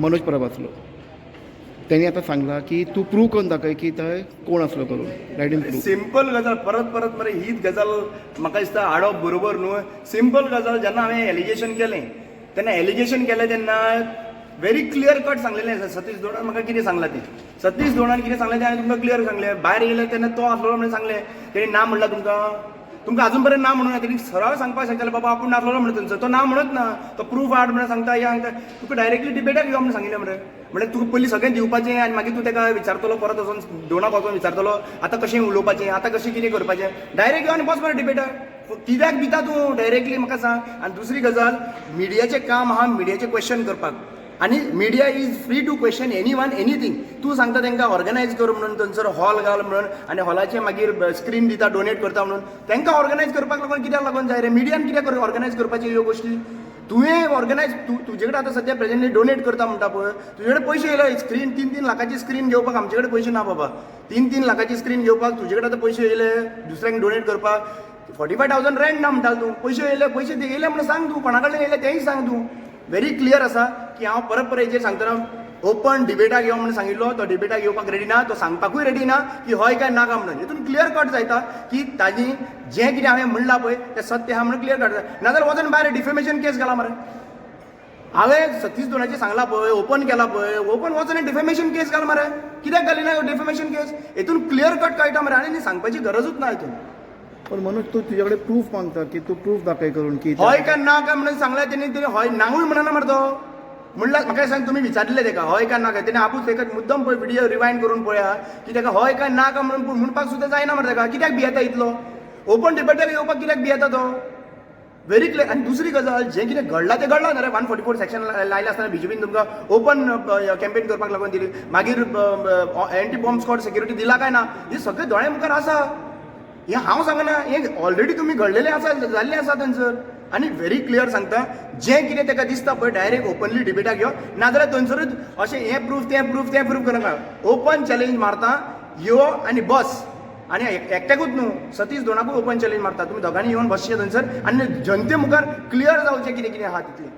मनोज परब आसलो. तेणी आतां सांगलां की तूं प्रूव करून दाखय की थंय कोण आसलो करून. Let him prove. Simple गजाल, परत परत मरे हीच गजाल म्हाका दिसता हाडप बरोबर न्हू. सिंपल गजाल, जेन्ना हांवें एलिगेशन केलें तेन्ना, एलिगेशन केलें तेन्ना व्हेरी क्लियर कट सांगलेलें आसा. सतीश दोणान म्हाका कितें सांगलां तें, सतीश दोणान कितें सांगलें तें हांवें तुमकां क्लियर सांगलें. भायर येयलें तेन्ना तो आसलो म्हणून सांगलें. तेणी ना म्हणलां तुमकां, तुमकां अजून पर्यंत ना म्हणून. तेणी सरळ सांगपाक शकताले, बाबा आपूण नासलो म्हणून. थंयसर तो ना म्हणत ना, तो प्रूफ हाड म्हणून सांगता, या सांगता. तुका डायरेक्टली डिबेटाक यो म्हणून सांगिल्लें मरे. म्हणल्यार तुका पयलीं सगळें दिवपाचें आनी मागीर तूं ताका विचारतलो, परत वचोन दोणाक वचोन विचारतलो आतां कशें उलोवपाचें, आतां कशें कितें करपाचें. डायरेक्ट यो आनी बस मरे डिबेटाक. कित्याक भिता तूं डायरेक्टली, म्हाका सांग. आनी दुसरी गजाल, मिडियाचें काम आहा मिडियाचें क्वेश्चन करपाक आनी media is free to question anyone, anything. तूं सांगता तांकां ऑर्गनायज कर म्हणून, थंयसर हॉल घाल म्हणून आनी हॉलाचे मागीर स्क्रीन दिता, डोनेट करता म्हणून. तांकां ऑर्गनायज करपाक लागून कित्याक लागून जाय रे? मिडियान कित्याक ऑर्गनायज करपाची ह्यो गोश्टी? तुवें ऑर्गनायज, तूं तुजे कडेन आतां सद्या प्रेजेंटली डोनेट करता म्हणटा पळय, तुजे कडेन पयशे येयले स्क्रीन 3-3 लाखाची स्क्रीन घेवपाक? आमचे कडेन पयशे ना बाबा 3-3 लाखाची स्क्रीन घेवपाक. तुजे कडेन आतां पयशे येयले दुसऱ्यांक डोनेट करपाक. 45,000 रेंट ना म्हणटालो तूं. पयशे येयले, पयशे ते येयले म्हणून सांग तूं. कोणा कडल्यान येयले तेंय सांग तूं. व्हेरी क्लियर आसा की हांव परत परत हेजेर सांगतना, ओपन डिबेटाक यो म्हणून सांगिल्लो, तो डिबेटाक येवपाक रेडी ना. तो सांगपाकूय रेडी ना की हय काय ना काय म्हणून. हितून क्लियर कट जायता की ताजी जें कितें हांवें म्हणलां पळय तें सत्य आहा म्हणून क्लियर कट जाता. नाजाल्यार वचून भायर डिफेमेशन केस घाला मरे. हांवें सतीश दोणाचें सांगलां पळय, ओपन केलां पळय, ओपन वचून डिफेमेशन केस घाल मरे. कित्याक घालिना डिफेमेशन केस? हितून क्लियर कट कळटा मरे आनी सांगपाची गरजूच ना हितून. पण मनोज, तूं तुजे कडेन प्रूफ मागता की तूं प्रूफ दाखय करून की हय काय ना काय म्हणून सांगलां तेणी. तेणी हय नांगूय म्हणना मरे तो. म्हणल्यार म्हाका सांग, तुमी विचारलें तेका हय काय ना काय, तेणे आपूच तेका मुद्दम पळय, विडियो रिवायंड करून पळया की तेका हय काय ना काय म्हणून म्हणपाक सुद्दां जायना मरे तेका. कित्याक भियेता इतलो? ओपन डिबेटाक येवपाक कित्याक भियेता तो? Very clear. आनी दुसरी गजाल, जें कितें घडलां तें घडलां न्हय रे. 144 सेक्शन लायलें आसतना बीजेपीन तुमकां ओपन कॅम्पेन करपाक लागून दिली. मागीर एंटी बॉम्ब स्क्वॉड सेक्युरिटी दिला काय ना, हें सगळें दोळ्या मुखार आसा. हें हांव सांगना, हें ऑलरेडी तुमी घडलेलें आसा, जाल्लें आसा थंयसर. आनी व्हेरी क्लियर सांगता, जें कितें ताका दिसता पळय, डायरेक्ट ओपनली डिबेटाक यो. नाजाल्यार थंयसरूच अशें हें प्रूफ, तें प्रूफ, तें प्रूफ करनाका. ओपन चॅलेंज मारता, यो आनी बस. आनी एकट्याकूच न्हू, सतीश दोणाकूय ओपन चॅलेंज मारता. तुमी दोगांनी येवन बसचे थंयसर आनी जनते मुखार क्लियर जावचें कितें कितें आहा तितलें.